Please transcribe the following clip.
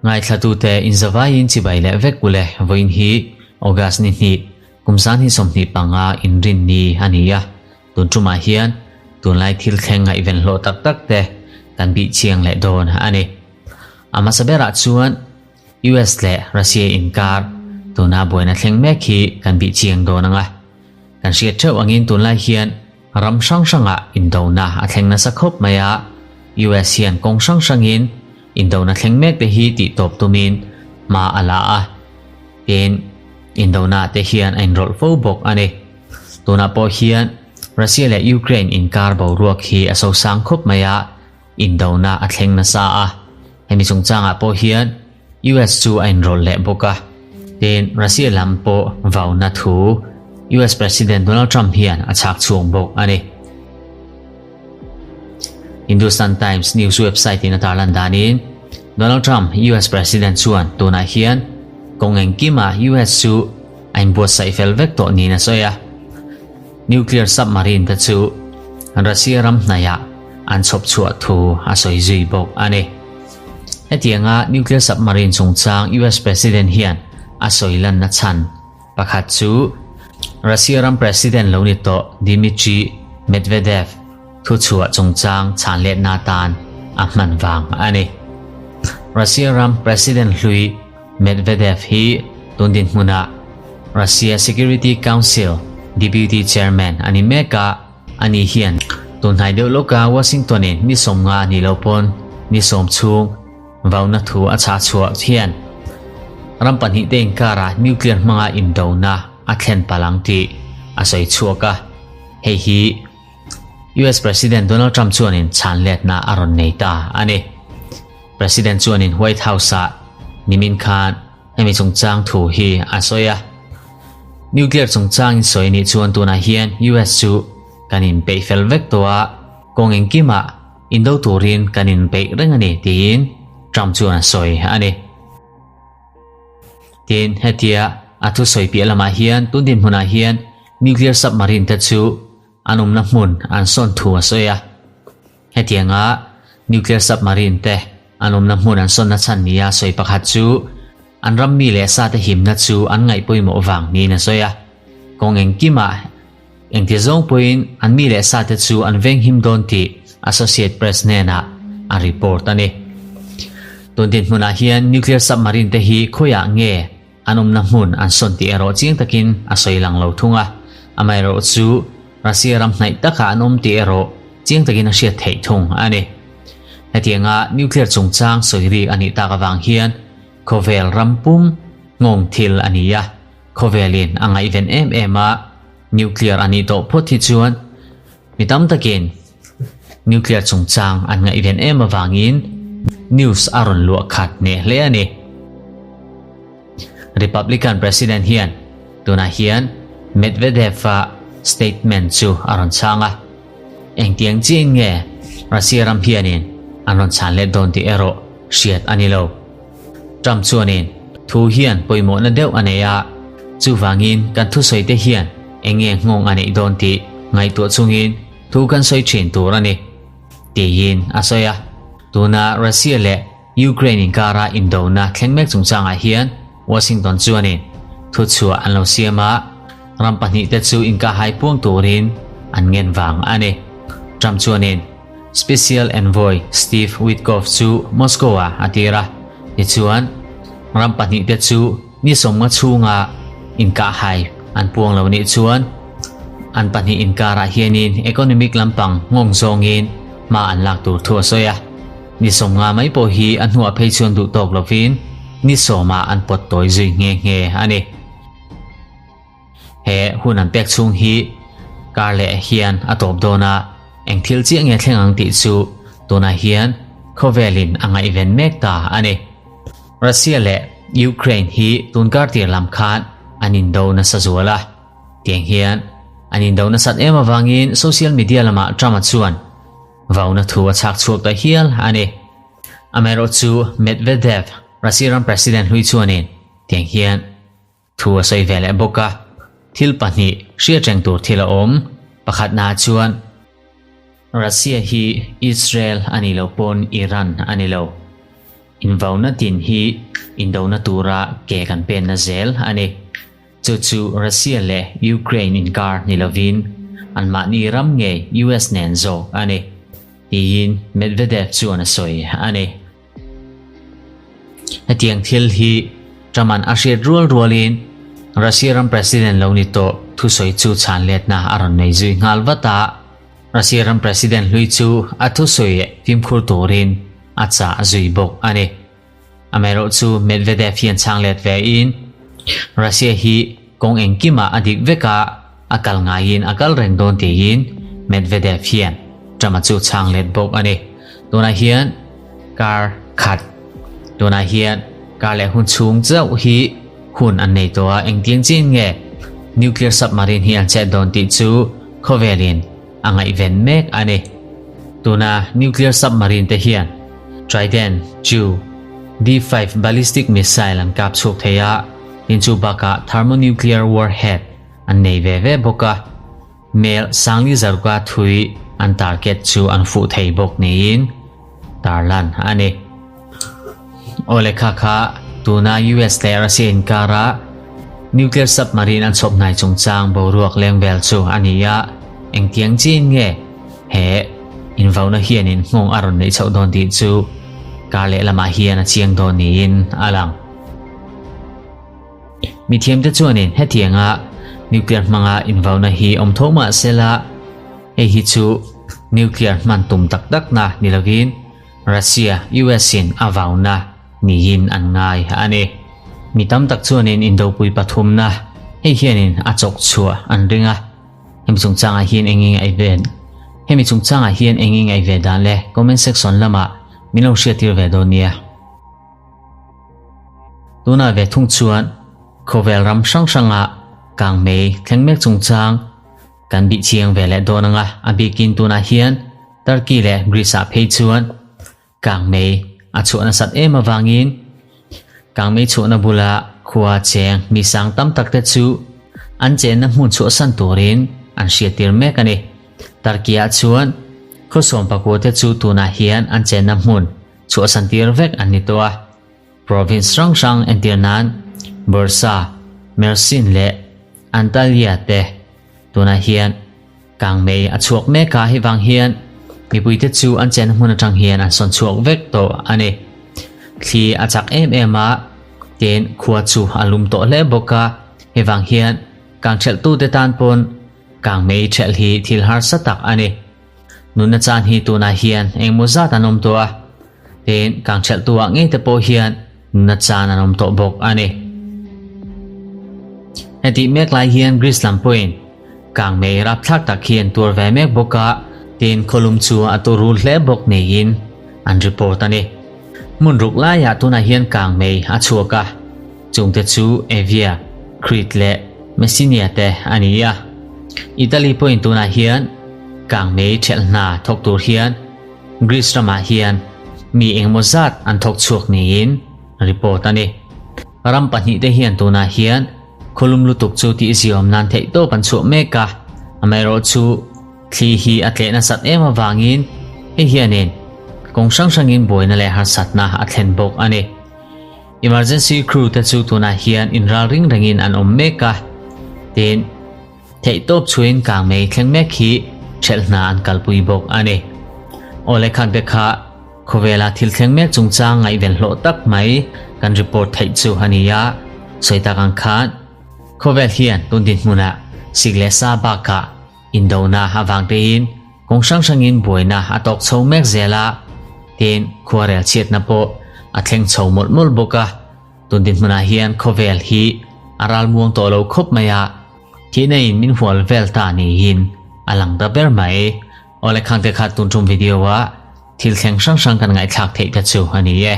Ngaithlatute inzavaiin chibai leh vek ule vawiin hi August ni hnih kum san hi 25 inrin ni a ni a, tun tumah hian tunlai thil thleng ngaihven hlawh tak tak te kan bih chiang leh dawn a ni. A hmasa berah chuan US leh Russia inkar tuna buaina thleng mek hi kan bih chiang dawn ang a. Kan hriat theuh angin tunlai hian ram hrang hrangah indona a thleng nasa khawp mai a, US hian kawng hrang hrangin indona thleng mek te hi tih tawp tumin hma a la a, tin indona te hian a inrawlh fo bawk a ni. Tunah pawh hian Russia leh Ukraine inkar boruak hi a sosang khawp mai a, indona a thleng nasa a, hemi chungchangah pawh hian US chu a inrawlh leh bawk a. Tin, Russia lam pawh vauna thu US President Donald Trump hian a chhak chhuak bawk a ni. Hindustan Times news website in a tarlan danin Donald Trump US President chuan tunah hian kawng engkimah US chu a inbuatsaih fel vek tawh niin a sawi a. Nuclear submarine te chu Russia ram hnaihah an chhawp chhuah thu a sawi zui bawk a ni. Hetianga nuclear submarine chungchang US President hian a sawi lanna chhan pakhat chu Russia ram President lo ni tawh Dmitry Medvedev thuchhuah chungchang chhan letna atan a hman vang a ni. Russia ram President hlui Medvedev hi tun dinhmunah Russia Security Council Deputy Chairman a ni mek a, ani hian tunhnai deuh lawka Washington-in ni 50 a nih loh pawn ni 10 chhung vauna thu a chhah chhuah hian ram pahnihte inkarah nuclear hmanga indona a thlen palh ang tih a sawi chhuak a, hei hi US President Donald Trump chuanin chhan letna a rawn nei ta a ni. President chuanin White House-ah nimin khan hemi chungchang thu hi a sawi a. Nuclear chungchang in sawi nih chuan tunah hian US chu kan inpeih fel vek tawh a, kawng engkimah indo turin kan inpeih reng a ni tiin Trump chuan a sawi a ni. Tin, hetia a thusawi piah lamah hian tun dinhmunah hian nuclear submarine te chu an awmna hmun an sawn thu a sawi a. Hetianga nuclear submarine te an awmna hmun an sawnna chhan nia sawi pakhat chu an ram mi leh sa te himna chu an ngaih pawimawh vang niin a sawi a. Kawng engkimah engti zawng pawhin an mi leh sa te chu an venghim dawn tih Associate Press hnenah a report a ni. Tun dinhmunah hian nuclear submarine te hi khawiah nge An awmna hmun an sawn tih erawh chiang takin a sawi lang lo thung a, amaherawh chu Russia ram hnaih takah an awm tih erawh chiang takin a hriat theih thung a ni. Hetianga nuclear chungchang sawi rik a nih tak avang hian khawvel ram pum nghawng thil a ni a, khawvelin a ngaihven em em a, nuclear a nih tawh phawt hi chuan mi tam takin nuclear chungchang an ngaihven em avangin news a rawn luah khat hneh hle a ni. Republican President hian tunah hian Medvedev-a statement chu a rawn chhang a, engtiang chiahin nge Russia ram hianin an rawn chhan let dawn tih erawh hriat a ni lo. Trump chuanin thu hian pawimawhna deuh a nei a, chuvangin kan thusawite hian eng nge nghawng a neih dawn tih ngaihtuah chungin thu kan sawi thin tur a ni, tiin a sawi a. Tuna Russia leh Ukraine inkara indona thleng mek chungchangah hian Washington chuanin thuchhuah an lo siam a, ram pahnihte chu inkahhai puang turin an ngen vang a ni. Trump chuanin Special Envoy Steve Witkoff chu Moscow-ah a tir a, tichuan ram pahnihte chu ni 50 chhunga inkahhai an puang lo nih chuan an pahnih inkarah hianin economic lampang nghawng zawngin hma an lak tur thu a sawi a. Ni 50 mai pawh hi a hnuah phei chuan duh tawk lovin ni 10-ah an pawt tawi zui nghe nghe a ni. He hun an pek chhung hi kar leh hian a tawp dawn a, eng thil chiah nge thleng ang tih chu tunah hian khawvelin a ngaihven mek ta a ni. Russia leh Ukraine hi tun kar tir lam khan an indo nasa zual a, tiang hian an indo nasat em avangin social media lamah Trump-a chuan vauna thu a chhak chhuak ta hial a ni. Amaherawhchu Medvedev, Russia ram president hlui chuanin tiang hian Thu a sawi ve leh bawk a, thil pahnih hriat reng tur thil a awm. Pakhatnaah chuan, Russia hi Israel a nih loh pawn Iran a ni lo. Invauna tin hi indona tura ke kan penna zel a ni. Chu chu Russia leh Ukraine inkar ni lovin anmahni ram ngei US nen zawk a ni, tiin Medvedev chuan a sawi a ni. Hetiang thil hi Trump-a'n a hriat rual rualin Russia ram President lo ni tawh thusawi chu chhan letna a rawn nei zui nghal vat a, Russia ram President hlui chu a thusawi fimkhur turin a chah zui bawk a ni. Amaherawhchu Medvedev hian chhang let ve in Russia hi kawng engkimah a dik vek a, a kal ngaiin a kal reng dawn tiin Medvedev hian Trump-a chu chhang let bawk a ni. Tunah hian kar khat tunah hian kar leh hun chhung chauh hi hun an nei tawh a, engtiang chin nge nuclear submarine hi an chet dawn tih chu khawvelin a ngaihven mek a ni. Tuna nuclear submarine te hian Trident chu D-5 ballistic missile an kap chhuak thei a, tin chu bakah thermonuclear warhead an nei ve ve bawk a, mel Sangli Zarga thui an target chu an fuh thei bawk niin tarlan a ni. Aw lekha kha tuna US leh Russia inkara nuclear submarine an chhawp hnai chungchang boruak leng vel chu a ni a, engtiang chin nge he invauna hianin nghawng a rawn neih chhoh dawn tih chu kar lehlamah hian a chiang dawn niin a lang. Mithiamte chuanin hetianga nuclear hmanga invauna hi awm tho mah sela hei hi chu nuclear hman tum tak takna ni lovin Russia, US in a vauna niin an ngai a ni. Mi tam tak chuanin indopui pathumna hei hianin a chawk chhuah an ring a. Hemi chungchangah hian eng nge ngaih ve Hemi chungchangah hian eng nge ngaih ve dan le comment section lamah min lo hriattir ve dawn nia. Tunah ve thung chuan khawvel ram hrang hranga kangmei thleng mek chungchang kan bih chiang ve leh dawn anga a bikin tunah hian Turkey leh Greece-ah phei chuan kangmei a chhuah nasat em avangin kangmei chhuahna bula khua cheng mi sang tam tak te chu an chenna hmun chhuahsan turin an hriattir mek a ni. Turkey-ah chuan khawsawm pakua te chu tunah hian an chenna hmun chhuahsan tir vek an ni tawh a. Province hrang hrang entir nan Bursa, Mersin leh Antalya te tunah hian Kangmei a chhuak mek a, hei vang hian mipuite chu an chenna hmun atang hian an sawn chhuak vek tawh a ni. Thli a chak em em a, tin khua chu a lum tawh hle bawk a, hei vang hian kang thelhtute tan pawn kangmei thelh hi thil harsa tak a ni. Nunna chan hi tunah hian engmaw zat an awm tawh a, tin kang thelhtu ah ngei te pawh hian nunna chan an awm tawh bawk a ni. Hetih mek lai hian Greece lam pawhin Kangmei rapthlak tak hi an tuar ve mek bawk a, tin khawlum chu a tawrul hle bawk niin an report a ni. Hmun ruk laiah tunah hian kangmei a chhuak a, chungte chu Evia, Crete leh Messinia te a ni a. Italy pawhin tunah hian kangmei ṭhelh hna thawk tur hian Greece ramah hian mi engemaw zat an thawk chhuak niin report a ni. Ram pahnihte hian tunah hian Khawlum lutuk chu tihziawm nan theihtawp an chhuah mek a, amaherawhchu thli hi a tleh nasat em avangin hei hianin kawng hrang hrangin buaina leh harsatna a thlen bawk a ni. Emergency crew te chu tunah hian inral ring rengin an awm mek a, tin, theihtawp chhuain kangmei thleng mek hi ṭhelh hna an kalpui bawk a ni. Aw le khat bek kha. Khawvela thil thleng mek chungchang ngaihven hlawh tak mai kan report theih chu a ni a, sawi tak ang khan khawvel hian tun dinhmunah sik leh sa bakah indona avang tein kawng hrang hrangin buaina a tawk chho mek zel a, tin khuarel chhiatna pawh a thleng chho mawlh mawlh bawk a, tun dinhmunah hian khawvel hi a ralmuang tawh lo khawp mai a, thihna in min hual vel ta niin a lang ta ber mai. Awle khangte kha tun tum video ah thil thleng hrang hrang kan ngaihthlak theih te chu a ni e.